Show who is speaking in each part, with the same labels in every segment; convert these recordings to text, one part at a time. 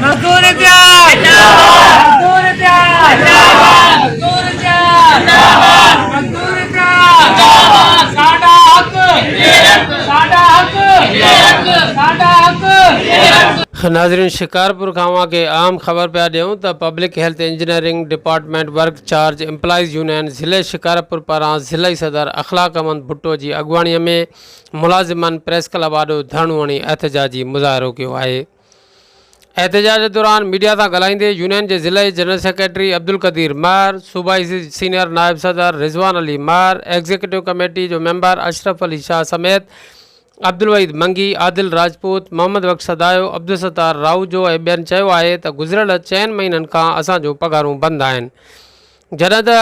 Speaker 1: مزدور اتحاد مزدور اتحاد مزدور اتحاد مزدور اتحاد ساڊا حق ساڊا حق ساڊا حق.
Speaker 2: ناظرين شڪارپور کان اوهان کي اهم خبر پيا ڏيون ته public health engineering department work charge employees union ضلعي شڪارپور پاران ضلعي صدر اخلاق احمد ڀٽو جي اڳواڻي ۾ ملازمن پريس ڪلب آڏو ڌرڻو هڻي احتجاجي مظاهرو ڪيو آهي. احتجاج دوران ميڊيا سان ڳالهائيندي يونين جي ضلعي جنرل سيڪريٽري عبدالقدير مهر، صوبائي سينيئر نائب صدر رضوان علي مهر، ايگزيڪيوٽو ڪميٽي جو ميمبر اشرف علي شاهه سميت عبدالوحيد منگي، عادل راجپوت، محمد بخش سدايو، عبدالستار راهوجو ۽ ٻين چيو آهي ته گذريل چئن مهينن کان اسان جون پگهارون بند آهن جڏهن ته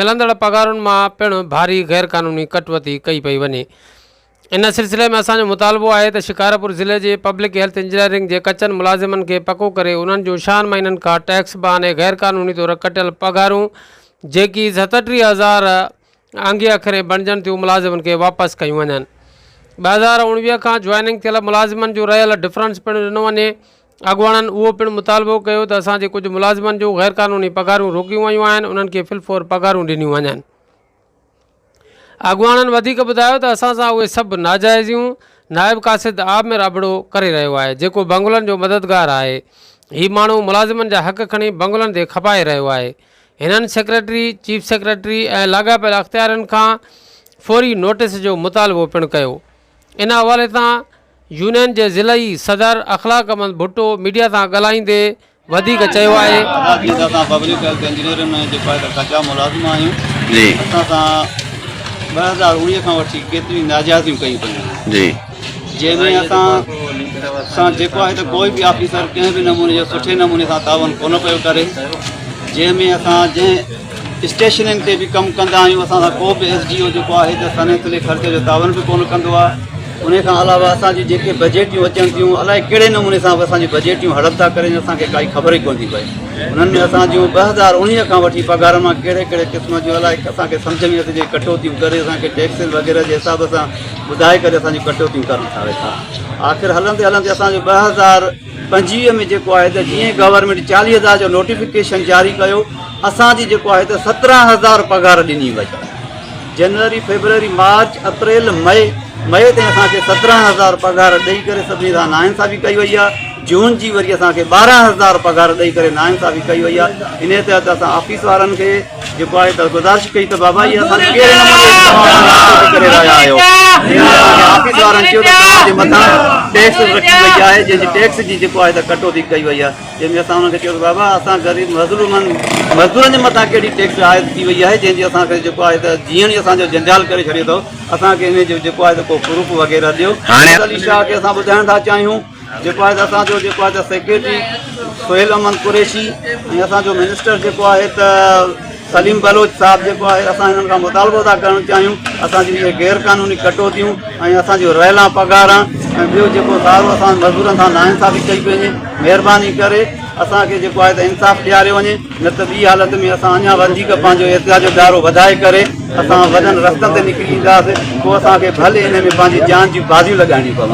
Speaker 2: ملندڙ پگهارن مان پڻ ڀاري غيرقانوني ڪٽوتي ڪئي پئي وڃي. ان سلسلي ۾ اسان جو مطالبو آهي ته شڪارپور ضلعي جي پبلڪ هيلٿ انجنيئرنگ جي ڪچن ملازمن کي پڪو ڪري انهن جون ڇهن مهينن کان ٽيڪس بهاني غيرقانوني طور ڪٽيل پگهارون جيڪي 37 هزار انگي اکرين بڻجن ٿيون ملازمن کي واپس ڪيون وڃن. 2019 کان جوائننگ ٿيل ملازمن جو رهيل ڊفرنس پڻ ڏنو وڃي. اڳواڻن اهو پڻ مطالبو ڪيو ته اسان جي ڪجهه ملازمن جون غيرقانوني پگهارون روڪيون ويون آهن انهن کي في الفور پگهارون ڏنيون وڃن. اڳواڻن وڌيڪ ٻڌايو ته اسان سان اهي سڀ ناجائزيون نائب قاصد عامر ابڙو ڪري رهيو آهي جيڪو بنگلن جو مددگار آهي هي ماڻهو ملازمن جا حق کڻي بنگلن تي کپائي رهيو آهي هنن سيڪريٽري چيف سيڪريٽري ۽ لاڳاپيل اختيارين کان فوري نوٽيس جو مطالبو پڻ ڪيو ان حوالي سان يونين جي ضلعي صدر اخلاق احمد ڀٽو ميڊيا سان ڳالهائيندي وڌيڪ چيو آهي.
Speaker 3: ادا جيئن ته اسان پبلڪ هيلٿ انجنيئرن ۾ جيڪو آهي ته ڪچا ملازم آهيون
Speaker 4: جي
Speaker 3: اسان سان 2019 کان وٺي ڪيتريون ناجائزيون ڪيون پيون وڃن
Speaker 4: جي
Speaker 3: جنهن ۾ اسان سان جيڪو آهي ته ڪوئي به آفيسر ڪنهن به نموني جو سٺي نموني سان تعاون ڪونه پيو ڪري جنهن ۾ اسان جنهن اسٽيشنن تي به ڪم ڪندا آهيون اسان سان ڪو به ايس ڊي او جيڪو آهي ته سني تلي خرچ جو تعاون به ڪونه ڪندو آهي ان کان علاوه اسان جون جيڪي بجيٽيون اچن ٿيون الائي ڪهڙي نموني سان به اسان جون بجيٽيون هڙپ ٿا ڪرين اسان کي ڪائي خبر ئي ڪونه ٿي پئي انهن ۾ اسان جون 2019 کان وٺي پگهارن مان ڪهڙي ڪهڙي قسم جون الائي اسان کي سمجهه ۾ نٿي اچي ڪٽوتيون ڪري اسان کي ٽيڪسز وغيره جي حساب سان ٻڌائي ڪري اسان جون ڪٽوتيون ڪرن ٿا ويٺا آخر هلندي هلندي اسان جو 2025 ۾ جيڪو آهي ته جيئن گورنمينٽ 40,000 جو نوٽيفڪيشن جاري ڪيو اسان جي جيڪو آهي ته 17,000 پگهار ڏني وئي جنوري، فيبروري، مارچ، اپريل، مئي، مئي تائين اسان کي 17,000 پگهار ڏئي ڪري سڀني سان ناانصافي ڪئي وئي آهي، جون جي وري اسان کي 12,000 پگهار ڏئي ڪري ناانصافي ڪئي وئي آهي، انهي تحت اسان آفيس وارن کي جيڪو آهي ته گذارش ڪئي ته بابا اهي اسان جي ڪهڙي نموني توهان ڪري رهيا آهيو، آفيس وارن چيو ته توهان جي مٿان ٽيڪس رکي وئي آهي جنهن جي ٽيڪس جي جيڪو آهي ته ڪٽوتي ڪئي وئي آهي. جنهن ۾ اسان انهن کي چيو ته بابا اسان غريب مظلومن مزدورن جي مٿان ڪهڙي ٽيڪس عائد ٿي وئي آهي جنهن جي اسان کي جيڪو آهي ته جيئڻ ئي اسان جو جنجال ڪري ڇڏيو اٿو اسان کي انهي جو جيڪو آهي ته ڪو پروف وغيره ڏيو
Speaker 4: هاڻي
Speaker 3: علي شاهه کي اسان ٻڌائڻ ٿا چاهيون جيڪو آهي ته اسان جو جيڪو آهي ته سيڪريٽري سهيل احمد قريشي ۽ اسان جو منسٽر جيڪو آهي ته سليم بلوچ صاحب جيڪو آهي اسان هنن کان مطالبو ٿا ڪرڻ چاهيون اسان جون اهي غير قانوني ڪٽوتيون ۽ اسان جون رهيلا پگهاران ۽ ٻيو جيڪو سارو اسان مزدورن سان ناانصافي ڪئي پئي وڃي مهرباني ڪري اسان کي جيڪو آهي ته انصاف ڏياريو وڃي نه ته ٻي حالت ۾ اسان اڃا وڌيڪ پنهنجو احتجاج جو دائرو وڌائي ڪري اسان وڏن رستن تي نڪري اينداسين پوء اسان کي ڀلي ان ۾ پنهنجي جان جون بازيون لڳائڻيون پون.